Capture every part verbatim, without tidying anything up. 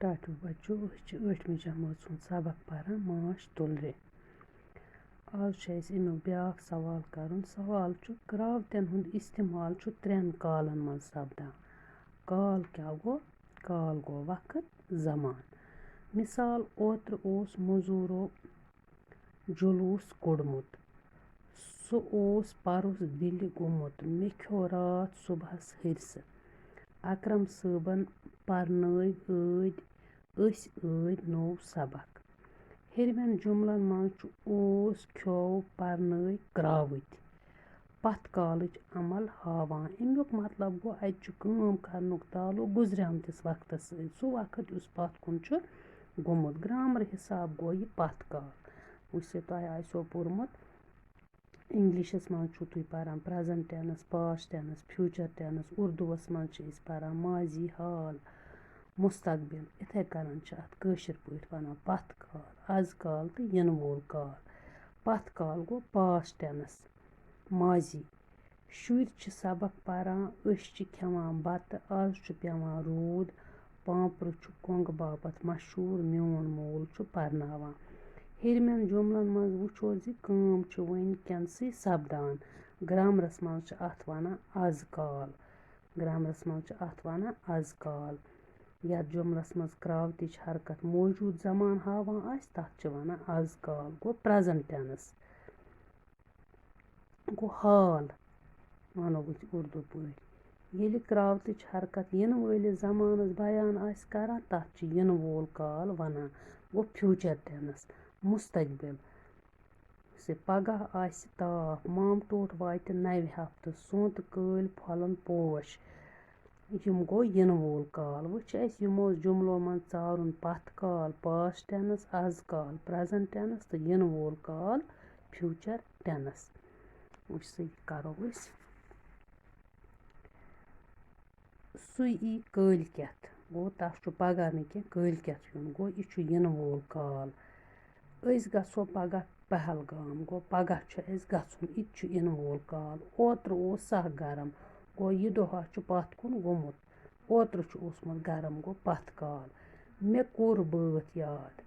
ٹاٹھیو بچو، أسۍ چھِ ٲٹھمہِ جمٲژ ہُنٛد سبق پران، ماچھ تُلرِ۔ آز چھُ اَسہِ اَمیُک بیٛاکھ سوال کرُن۔ سوال چھُ، کرٛاوتٮ۪ن ہُنٛد استعمال چھُ ترٛٮ۪ن کالن منٛز سپدان۔ کال کیٛاہ گوٚو؟ کال گوٚو وقت، زمان۔ مثال، اوترٕ اوس مٔزوٗرو جلوٗس کوٚڑمُت۔ سُہ اوس پَرُس دِلہِ گوٚمُت۔ مےٚ کھیوٚو راتھ صُبحَس ۂرسہٕ۔ اکرم صٲبَن پَرنٲوۍ ٲدۍ، أسۍ ٲدۍ نوٚو سبق۔ ہیٚرمٮ۪ن جُملن منٛز چھُ اوس، کھیوٚو، پَرنٲوۍ، کرٛاوٕتۍ پتھ کالٕچ عمل ہاوان۔ اَمیُک مطلب گوٚو، اَتہِ چھُ کٲم کرنُک تعلق گُزریمتِس وقتس سۭتۍ، سُہ وقت یُس پتھ کُن چھُ گوٚمُت۔ گرامر حساب گوٚو یہِ پتھ کال۔ وٕچھ سا، تۄہہِ آسیو پوٚرمُت، اِنگلِشس منٛز چھُو تُہۍ پران present tense, past tense, future tense, اردوٗوس منٛز چھِ أسۍ پران ماضی، حال، مستقبل۔ یِتھے کٔنۍ چھِ اتھ کٲشِر پٲٹھۍ ونان پتھ کال، از کال تہٕ یِنہٕ وول کال۔ پتھ کال گوٚو پاسٹ ٹینس، ماضی۔ شُرۍ چھِ سبق پران، أسۍ چھِ کھٮ۪وان بتہٕ، از چھُ پٮ۪وان روٗد، پانپرٕ چھُ کۄنٛگہٕ باپتھ مشہوٗر، میون مول چھُ پرناوان۔ ہیٚرمٮ۪ن جُملن منٛز وٕچھو زِ کٲم چھِ وٕنۍ کٮ۪نسٕے سپدان۔ گرامرس منٛز چھِ اتھ ونان از کال۔ گرامرس منٛز چھِ اتھ ونان از کال۔ یتھ جُملس منٛز کرٛاوتٕچ حرکت موجوٗد زمان ہاوان آسہِ، تتھ چھِ ونان از کال، گوٚو پریزنٹ ٹینس۔ گوٚو حال، ونو أسۍ اردو پٲٹھۍ۔ ییٚلہِ کرٛاوتٕچ حرکت یِنہٕ وٲلِس زمانس بیان آسہِ کران، تتھ چھِ یِنہٕ وول کال ونان۔ گوٚو فیوٗچر ٹینس، مستقبل۔ زِ پگاہ آسہِ تاپھ، مامہٕ ٹوٹھ واتہِ نوِ ہفتہٕ، سونتہٕ کٲلۍ پھۄلن پوش۔ یِم گوٚو یِنہٕ وول کال۔ وۄنۍ چھِ اَسہِ یِمو جُملو منٛز ژارُن پتھ کال، پاسٹ ٹینس، از کال، پریزنٹ ٹینس، تہٕ یِنہٕ وول کال، فیوٗچر ٹینس۔ وۄنۍ چھِ سُہ یہِ کرو أسۍ۔ سُہ یی کٲلۍ کٮ۪تھ۔ گوٚو، تَس چھُ پگاہ نہٕ کینٛہہ، کٲلۍ کٮ۪تھ یُن۔ گوٚو، یہِ چھُ یِنہٕ وول کال۔ أسۍ گژھو پگاہ پہلگام۔ گوٚو، پگاہ چھُ اَسہِ گژھُن۔ یہِ تہِ چھُ یِنہٕ وول کال۔ اوترٕ اوس سخ گرم۔ گوٚو، یہِ دۄہ ہا چھُ پتھ کُن گوٚمُت۔ اوترٕ چھُ اوسمُت گرم، گوٚو پتھ کال۔ مےٚ کوٚر بٲتھ یاد۔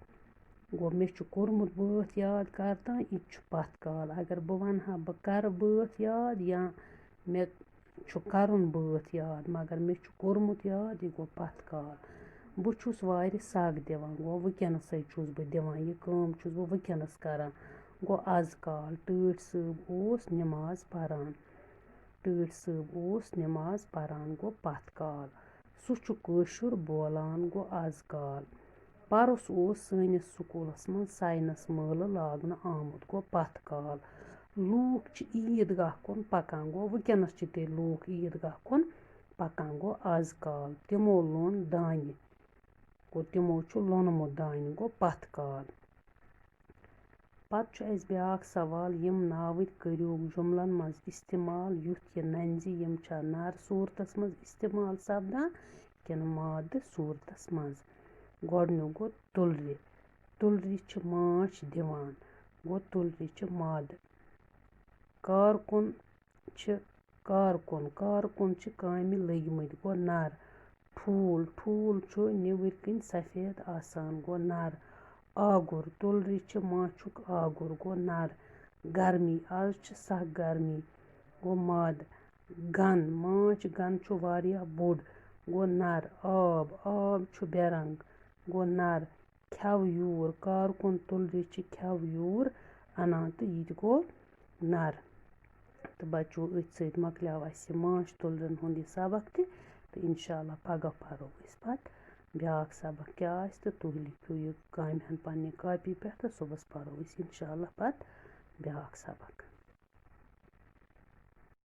گوٚو، مےٚ چھُ کوٚرمُت بٲتھ یاد کر تام، یہِ تہِ چھُ پتھ کال۔ اگر بہٕ وَنہٕ ہا بہٕ کرٕ بٲتھ یاد یا مےٚ چھُ کرُن بٲتھ یاد، مگر مےٚ چھُ کوٚرمُت یاد، یہِ گوٚو پتھ کال۔ بہٕ چھُس وارِ سگ دِوان، گوٚو وٕنکیٚنَسٕے چھُس بہٕ دِوان، یہِ کٲم چھُس بہٕ وٕنکیٚنَس کران۔ گوٚو از کال۔ ٹٲٹھۍ صٲب اوس نماز پران۔ ٹٲٹھۍ صٲب اوس نماز پران، گوٚو پتھ کال۔ سُہ چھُ کٲشُر بولان، گوٚو از کال۔ پَرُس اوس سٲنِس سکوٗلَس منٛز ساینَس مٲلہٕ لاگنہٕ آمُت، گوٚو پَتھ کال۔ لوٗکھ چھِ عیٖد گاہ کُن پَکان، گوٚو وٕنکیٚنَس چھِ تیٚلہِ لوٗکھ عیٖد گاہ کُن پَکان، گوٚو از کال۔ تِمو لوٚن دانہِ، گوٚو تِمو چھُ لوٚنمُت دانہِ، گوٚو پَتھ کال۔ پَتہٕ چھُ اَسہِ بیٛاکھ سوال، یِم ناوٕتۍ کٔرِو جُملن منٛز استعمال، یُتھ یہِ نَنہِ زِ یِم چھا نر صوٗرتس منٛز استعمال سپدان کِنہٕ مادٕ صوٗرتس منٛز۔ گۄڈٕنیُک گوٚو تُلرِ۔ تُلرِ چھِ ماچھ دِوان، گوٚو تُلرِ چھِ مادٕ۔ کارکُن چھِ کارکُن، کارکُن چھِ کامہِ لٔگۍ مٕتۍ، گوٚو نر۔ ٹھوٗل، ٹھوٗل چھُ نیٚبٕرۍ کِنۍ سفید آسان، گوٚو نر۔ آگُر، تُلرِ چھِ ماچھُک آگُر، گوٚو نر۔ گرمی، از چھِ سخ گرمی، گوٚو ماد۔ گن، ماچھ گن چھُ واریاہ بوٚڑ، گوٚو نر۔ آب، آب چھُ بے رنگ، گوٚو نر۔ کھٮ۪و یوٗر، کارکُن تُلرِ چھِ کھٮ۪و یوٗر اَنان تہٕ یہِ تہِ گوٚو نَر۔ تہٕ بَچو، أتھۍ سۭتۍ مۄکلیو اَسہِ یہِ ماچھ تُلرٮ۪ن ہُنٛد یہِ سبق تہِ۔ تہٕ اِنشاء اللہ پَگاہ پَرو أسۍ پَتہٕ بیٛاکھ سبق کیٛاہ آسہِ، تہٕ تُہۍ لیکھِو یہِ کامہِ ہَن پنٛنہِ کاپی پٮ۪ٹھ، تہٕ صُبحَس پَرو أسۍ اِنشاء اللہ پَتہٕ بیٛاکھ سبق۔